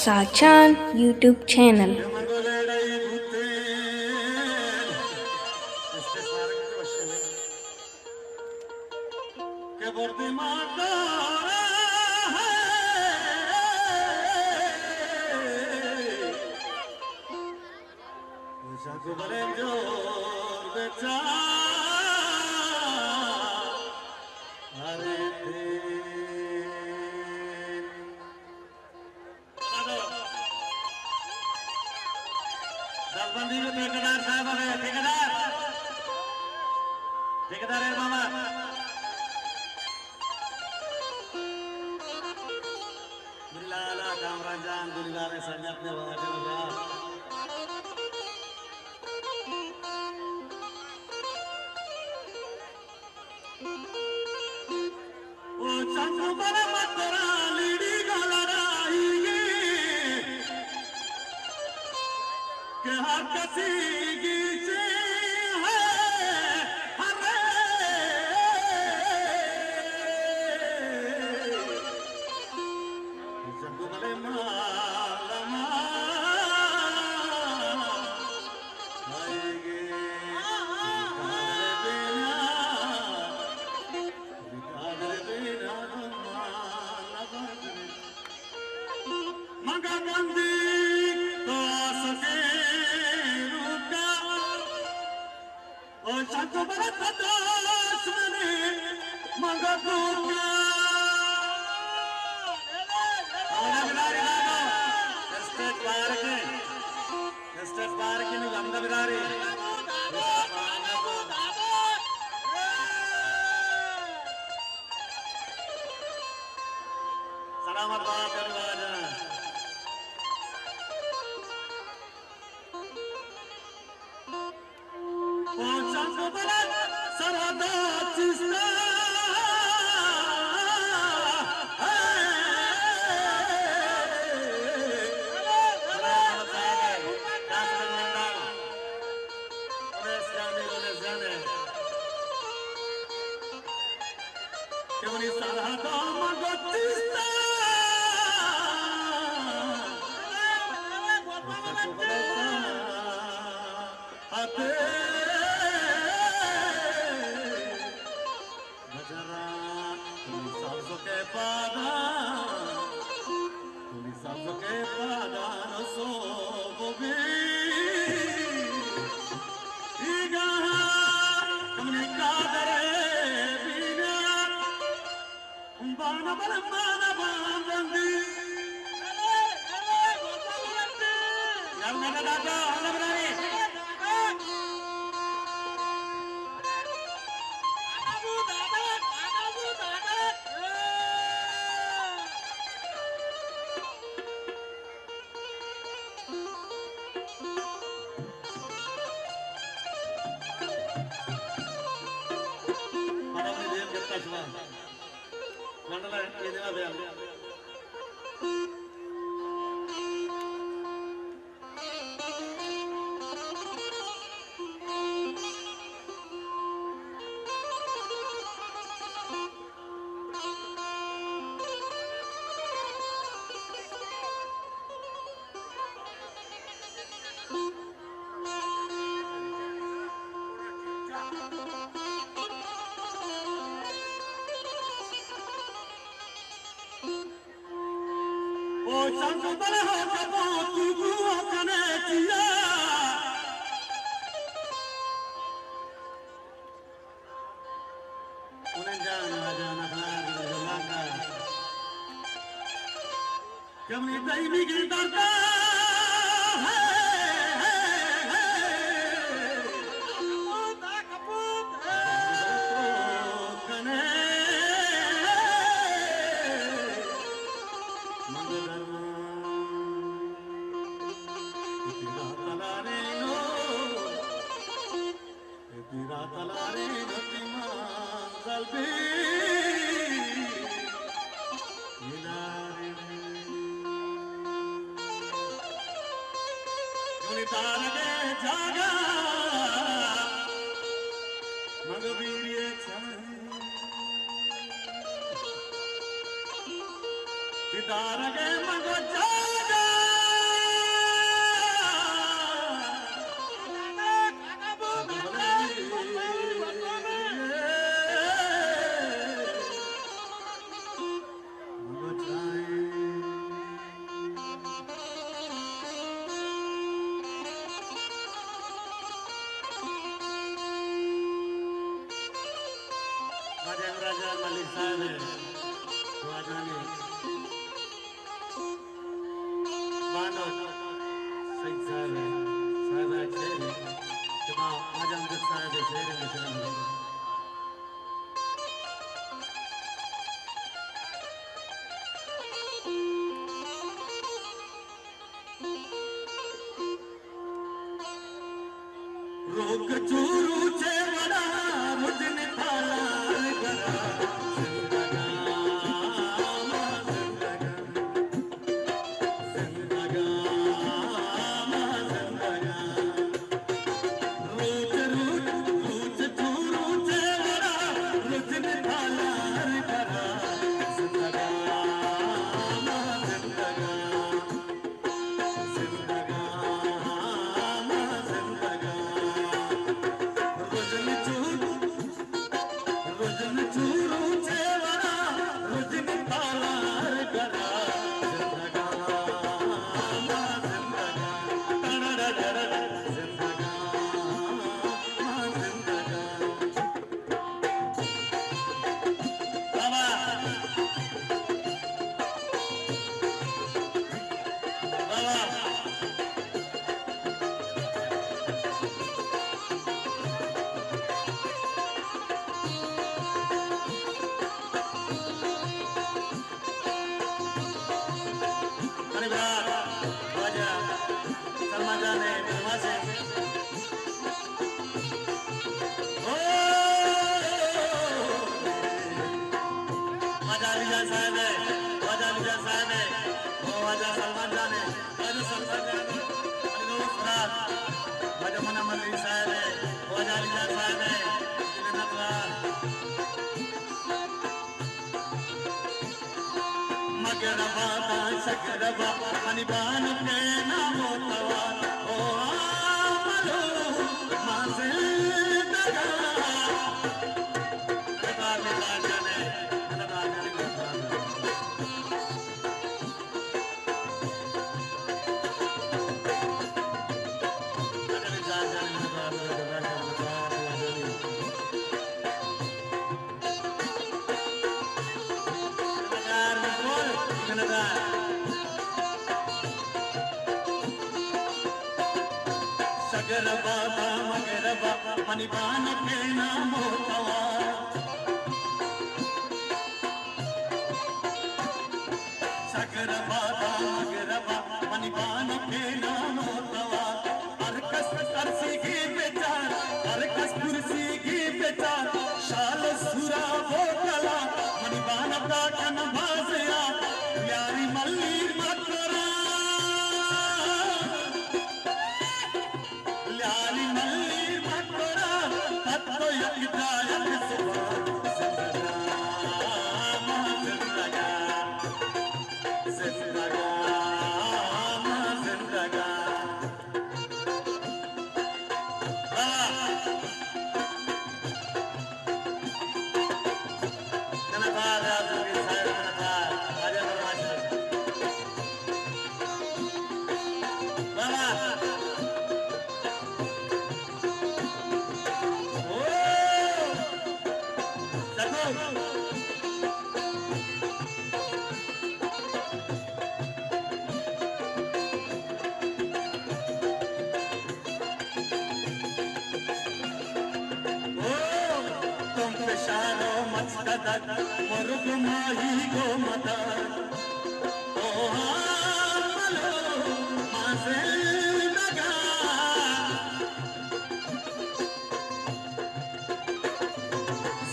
ساچان YouTube channel. دلبندی کو ٹھیکیدار صاحب ہے، ٹھیکیدار، ٹھیکیدار ہے ماما۔ لالا کامران جان، گلزار سنگت نے واجہ۔ او چنگ بر مترا لیڑی گلرائی گے، کہ ہر کسی گیچے ہے ہر جنگ بلے مال مال۔ مگا بندی تو آسکے روکا، او چک برت دوست منی مگا دوکا۔ اور بداری دادو، اسٹیج پار کے۔ اسٹیج پار کے نو زندہ بداری۔ سلامت بات کرو واجہ۔ پہنچا تو بلند سرحد چستا۔ کہ منی سرحد من گچستا۔ اتے بجراں تئی سبزکیں پاداں، تئی سبزکیں پاداں سوب بی۔ ایگاں کمنی قادر بینا، بان بل بان بان بندی۔ یار میرا دادا، ہمارا براری۔ او چنگ بلے ہو کبو تو گو کنے چیا۔ انہیں جان واجہ نفرار جلاکا۔ کمنی تئی میگی دردا ہے، ہے، ہے، ہے۔ کنے مند درمان تیرا تلارے نو۔ تیرا تلارے نتی منزل بی کنارے۔ چونی تارگے جاگا من دیدارگے مگو جاگا۔ واجہ امراض جان ملک صاحب ءِ واجہانی بانک سعید صاحب ءِ، صاحب ءِ شعر کہ ما واجہ امجد صاحب ءِ شعر ءَ بشنیں۔ روک چو روچے وڑا رجن تالار گرا، زندگاں ما زندگاں، زندگاں ما زندگاں۔ روچ، روچ، روچ، چو روچے وڑا، رجن تالار گرا، زندگاں ما زندگاں، زندگاں ما زندگاں۔ رجن چو، رجن چو روچے وڑا، رجن تالار گرا، زندگاں ما زندگاں۔ ٹڑڑ ٹڑڑ، زندگاں ما زندگاں۔ بابا۔ بابا۔ منی برات واجہ سلمان جان ءِ، نماز ءِ۔ او! واجہ علی جان صاحب ءِ، واجہ علی جان صاحب ءِ، او واجہ سلمان جان ءِ، واجہ سلمان جان ءِ، منی دوست برات، واجہ منم علی صاحب ءِ، واجہ علی جان صاحب ءِ، منتوار۔ مگربا داں شگربا، منی بانک ءِ نام ءُ توار۔ او آملو، ما زندگاں۔ شگربا داں مگربا، منی بانک ءِ نام ءُ توار۔ شگربا داں مگربا، منی بانک ءِ نام ءُ توار۔ ہر کس کرسیگی بچار، ہر کس کرسیگی بچار، شال ءُ سوراب ءُ کلا، منی بانک ءَ کن باز یار، یاری ملیر مکرا۔ لیاری ملیر مکرا، پد تو یک جا یک زبان، زندگاں ما زندگاں، زندگاں ما زندگاں۔ آہ! او تم پشارو مچ کدک، مرگ ماہی گو مدد۔ او ہاملو ما زندگاں۔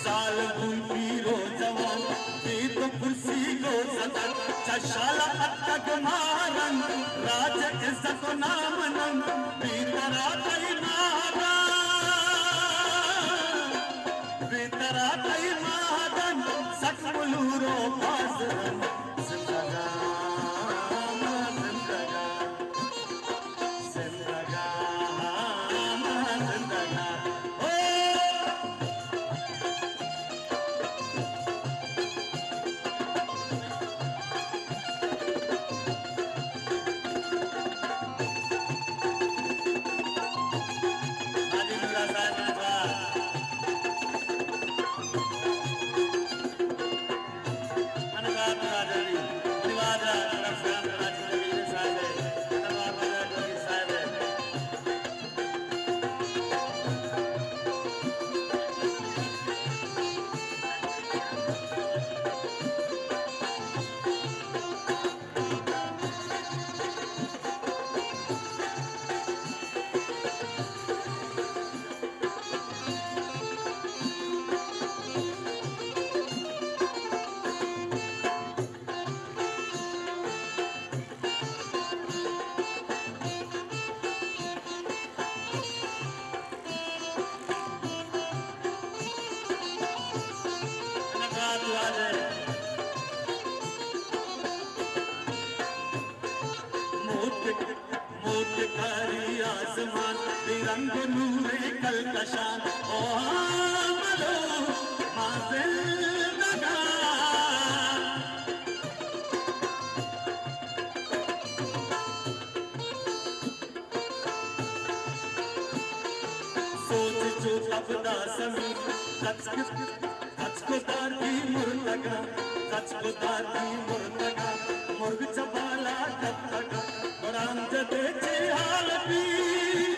زال گوں پیر ءُ جوان، بیت ءُ کرسی گوں صدر، چہ شال ءَ اتکگ ماہ رنگ، راج ءِ عزت ءُ نام ننگ، بی ترا تئی ناداں۔ بے ترا تئی ماہدن سک ملورو بازرن، زندگاں، زندگاں، زندگاں، زندگاں۔ او! موت، موت کاری آسمان، بے رنگ نور کلکشان، او آمدو ما زندگان۔ سوچ چو تپدا سمی، کچک، کچک دار کی مرتگا، کچک دار کی مرتگا، مرگ چبالا کپتگا، مرام جدے چی حال بی۔